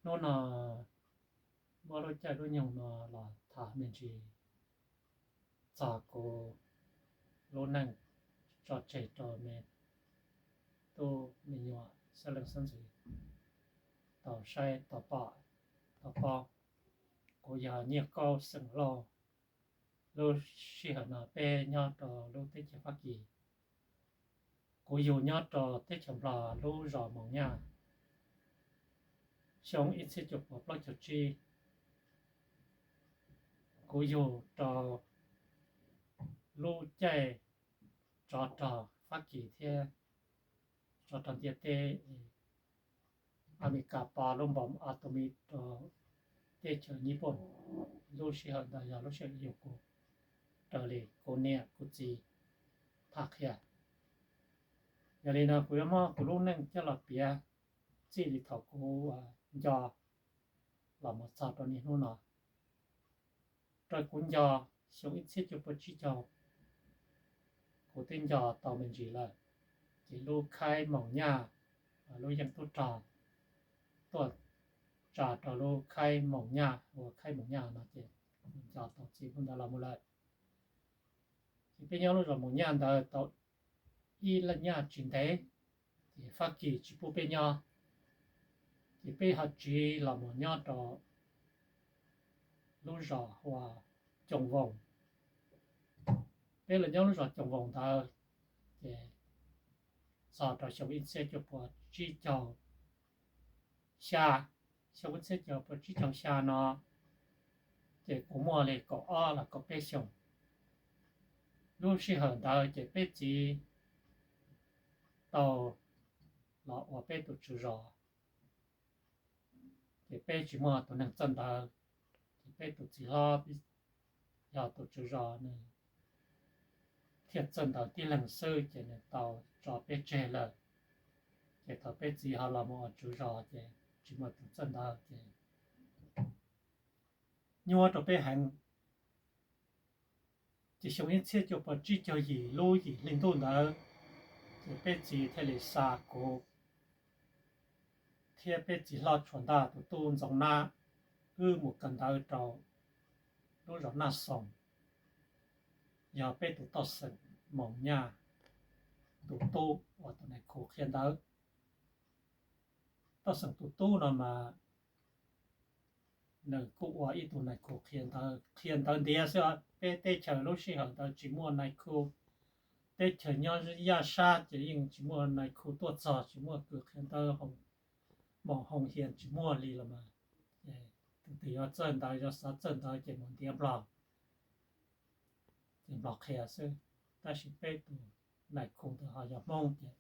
Hnub no muab lub caij lub nyoog no los tham me ntsis txog kuv lub neej tso tseg rau me tub me nyuam xeeb leej xeeb ntxwv tau saib tau pom tau paub. Kuv yog Nyiaj Kaub xeem Lauj. Lub sij hawm no peb nyob rau lub teb chaws Fab Kis. Kuv yug nyob rau teb chaws Nplog lub zos Moos Nyaj. Xyoo ib txhiab cuaj puas plaub caug tsib, kuv yug rau lub caij tsov rog Fab Kis thiab tsov rog ntiaj teb Amelikas pov lub npoo atom rau teb chaws Nyij Pooj. Lub sij hawm ntawd yog lub sij hawm yug kuv raws li kuv niam kuv txiv tham qhia. Yog li no kuv yuav muab kuv lub neej coj los piav txij li thaum kuv nco los mus txog rau niaj hnub no. Raws kuv nco, xyoo ib txhiab cuaj puas tsib caug, kuv twb nco tau me ntsis lawm, ces lub khaib Moos Nyaj, lub yeej tub rog tuaj tsa rau lub khaib Moos Nyaj, ua khaib Moos Nyaj no ces kuv nco tau txij hnub ntawd los mus lawm. Ces peb nyob lub zos Moos Nyaj ntawd tau ib laj nyaj tsis ntev, ces Fab Kis tsis pub peb nyob, ces peb ho tsiv los mus nyob rau lub zos hu ua Coos Voos. Peb los nyob lub zos Coos Voos ntawd, ces txog rau xyoo ib txhiab cuaj puas tsib caug xya, xyoo ib txhiab cuaj puas tsib caug xya no, ces kuv muaj li kaum ob los kaum peb xyoos. Lub sij hawm ntawd ces peb txiv tau los ua peb tus tswv zos, ces peb tsis muaj tus neeg txawj ntawv, ces peb tus txiv hlob yog tus tswv zos nws thiaj txawj ntawv tib leeg xwb, ces nws tau tso peb tseg lawm. Ces thaum peb txiv ho los mus ua tswv zos ces tsis muaj tus txawj ntawv ces nyuaj rau peb heev. Ces xyoo ib txhiab cuaj puas tsib caug yim lub yim hli ntuj ntawd, ces peb txiv thiaj li xa kuv thiab peb txiv hlob tshuav ntag tus tub Ntxoov Nab, wb mus kawm ntawv rau lub zos Naj Xoos, yog peb tus toj xeem Moos Nyaj tus tub uas tus nais khu qhia ntawv. Toj xeem tus tub no mas nws kuj ua ib tug nais khu qhia ntawv, qhia ntawv ntiav xwb. Peb teb chaws lub sij hawm ntawd tsis muaj nais khu, teb chaws nyob yaj sab ces yeej tsis muaj nais khu tuaj txog, tsis muaj kws qhia ntawv, moos hoo hias tsis muaj li los mas. Tus twg yuav txawj ntawv, yuav xav txawj ntawv ces mus ntiav Nplog, ces Nplog qhia xwb. Tab sis peb tus nais khu ntawd ho yog Hmoob ces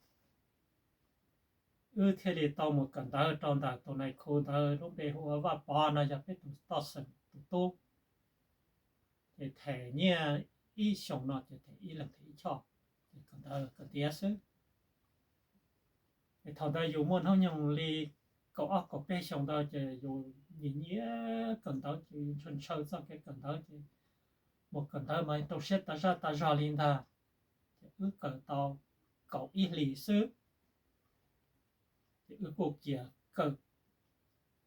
wb thiaj li tau mus kawm ntawv rau ntawm tus nais khu ntawd lub npe hu ua Vaj Pov no, yog peb tus toj xeem tus tub. Ces them nyiaj ib xyoos no ces them ib leeg them ib choj, ces kawm ntawv kawm ntiav xwb. Es thaum ntawd yus muaj hnub nyoog li kaum ob kaum peb xyoos ntawd ces yus nyiam nyiam kawm ntawv, ces yus ntshaw ntshaw txoj kev kawm ntawv ces mus kawm ntawv mas rau siab tas zaj tas zog li ntag. Ces wb kawm tau kaum ib hlis xwb, ces wb kuj cia kawm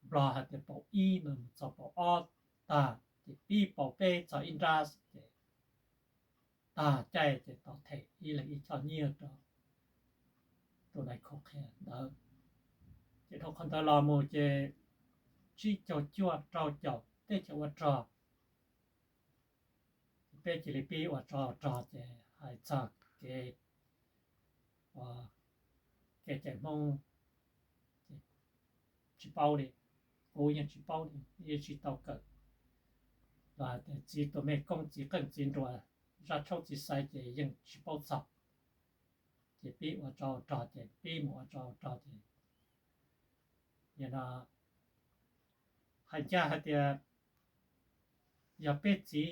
Nplog hais tias paus ib no mus txog paus ob tag, ces pib paus peb txog ib nrab xwb ces tag caij ces tau them ib leeg ib choj nyiaj rau tus nais khu qhia ntawv. Ces dhau qhov ntawd los mus ces tsib caug cuaj rau caum teb chaws ua rog, peb cia li pib ua tsov ua rog ces hais txog kev ua kev cai Hmoob tsis paub li, kuv yeej tsis paub li, yeej tsis tau kawm. Los hais tias txiv tus me koob txiv qeej txiv nruas, zaj tshaub txiv xaiv ces yeej tsis paub txog. Ces pib ua tsov ua rog ces pib mus ua tsov ua rog ces, no hais ncaj hais tias yog peb txiv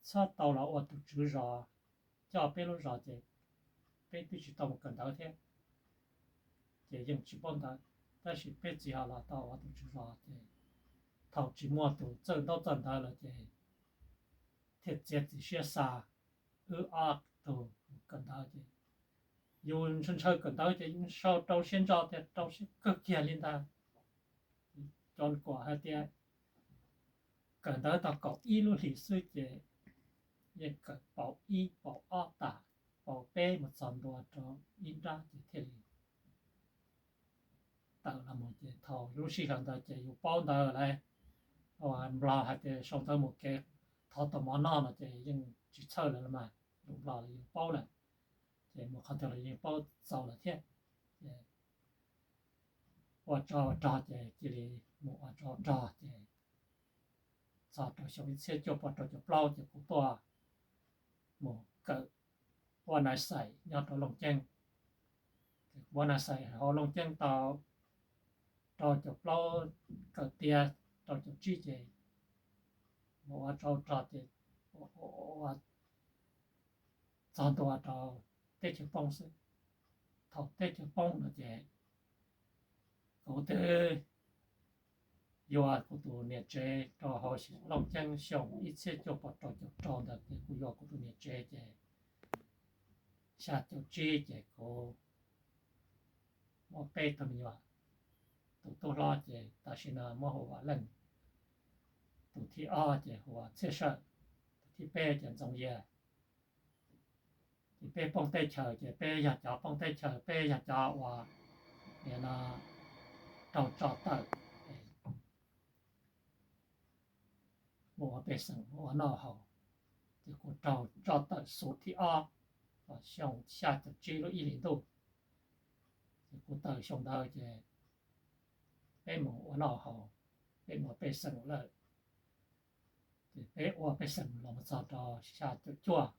txhob tau los ua tus tswv zos coj peb lub zos ces peb twb tsis tau mus kawm ntawv thiab, ces yeej tsis paub ntawv. Tab sis peb txiv ho los tau ua tus tswv zos ces thaum tsis muaj tus txawj ntaub txawj ntawv lawm ces thiaj txiav txim siab xa wb ob tug mus kawm ntawv ces yus ntshaw ntshaw kawm ntawv ces yus sau rau siab ntso tias rau siab kawg kiag li ntag. Cov kuam hais tias kawm ntawv tau kaum ib lub hlis xwb ces yeej kawm paus ib paus ob tas, paus peb mus txog ntua rau ib nrab ces thiaj li tawm los mus. Ces thaum lub sij hawm ntawd ces yus paub ntawv lawm, Nplog hais tias sau ntawv mus kev thov tau mov noj no ces yeej tsis txhawj lawm los mas, lus Nplog los yus paub lawm, ces mus qhov twg los yeej paub txaus lawm thiab. Ces ua tsov rog ces cia li mus ua tsov rog ces txog rau xyoo ib txhiab cuaj pua rau caum plaub ces kuv tuaj mus kawm ua nais xais nyob rau Looj Ceeb. Ces kuv ua nais xais hauv Looj Ceeb tau rau caum plaub kawm tiav rau caum tsib ces mus ua tsov rog ces ua txog ntua rau teb chaws poob xwb. Thaum teb chaws poob no ces kuv twb yuav kuv tus niam tsev rau hauv Looj Ceeb xyoo ib txhiab cuaj pua rau caum rau ntawd ces kuv yuav kuv tus niam tsev ces xya caum tsib ces kuv muaj peb tug me nyuam. Tus tub hlob ces tam sim no muab hu ua Leej, tus thib ob ces hu ua Txhiaj Sawm, tus thib peb ces Ntxoov Yias. Ces peb poob teb chaws ces peb yog cov poob teb chaws, peb yog cov uas nim no raug tso tawm mus ua pej xeem mus ua noj haus. Ces kuv raug tso tawm xuv thib ob xyoo xya caum tsib lub ib hlis ntuj. Ces kuv tawm xyoo ntawd ces peb mus ua noj haus, peb mus ua pej xeem lawm. Ces peb ua pej xeem los mus txog rau xya caum cuaj,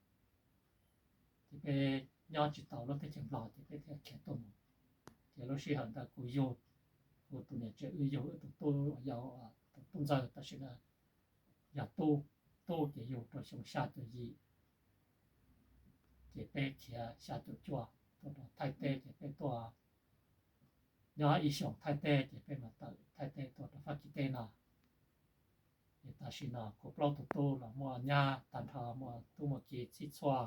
ces peb nyob tsis tau lub teb chaws Nplog ces peb thiaj khiav tuaj mus. Ces lub sij hawm ntawd kuv yug, kuv tus niam tsev wb yug wb tus tub uas yau, tus tub ntxawg tam sim no yog tub, tub ces yug rau xyoo xya caum yim. Ces peb khiav xya caum cuaj tuaj rau Thaib teb ces peb tuaj nyob ib xyoos Thaib teb ces peb mam tawm Thaib teb tuaj rau Fab Kis teb no. Ces tam sim no kuv plaub tug tub los muaj nyab tag nrho, muaj tub muaj ki txhij txhua,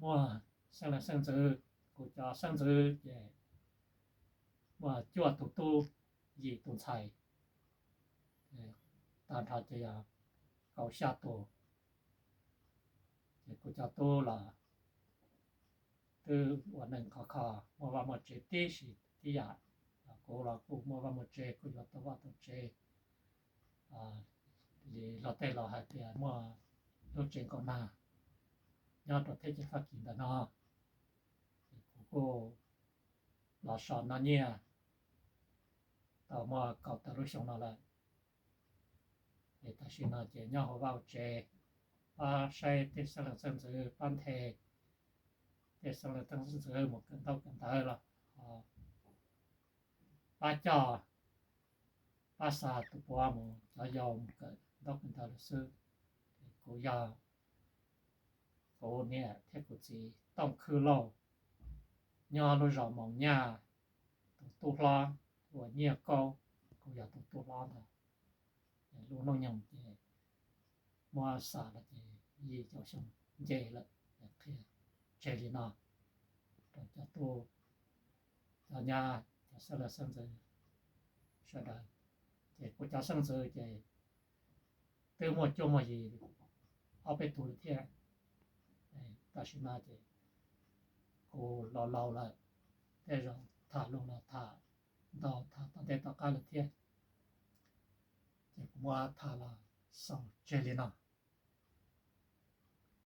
muaj xeeb leej xeeb ntxwv. Kuv cov xeeb ntxwv ces muaj cuaj tug tub, yim tus ntxhais, tag nrho ces yog kaum xya tus. Ces kuv cov tub los twb ua neej khov kho, muaj vaj muaj tsev tib si tib yam. Kuv los kuj muaj vaj muaj tsev, kuj yuav tau vaj tau tsev. Li luag tej los hais tias muaj lub tsev nkaum nag nyob rau teb chaws Fab Kis ntawm no. Ces kuv kuj los so noj nyiaj tau muaj kaum tawm lub xyoo no lawm. Es tam sim no ces nyob hauv vaj hauv tsev, pab saib tej xeeb leej xeeb ntxwv, pab nthe tej xeeb leej xeeb ntxwv mus kawm ntaub kawm ntawv los pab coj, pab xa tus puav mus, cov yau mus kawm ntaub kawm ntawv lawm xwb. Kuv yog, kuv niam thiab kuv txiv Tooj Khwb Lauj, nyob lub zos Moos Nyaj, tus tub hlob hu ua Nyiaj Kaub, kuv yog tus tub hlob ntag. Lub hnub nyoog ces muab xam los ces yim caum xyoo nce lawm. Qhia tseg li no rau cov tub, cov nyab, cov xeeb leej xeeb ntxwv sawv daws. Ces kuv cov xeeb ntxwv ces twb muaj cuab muaj yim ob peb tug lawm thiab. Tam sim no ces kuv laus laus lawm, tej zaum tham lus los tham ntau, tham tom ntej tom qab lawm thiab. Ces kuv muab tham los xaus tseg li no.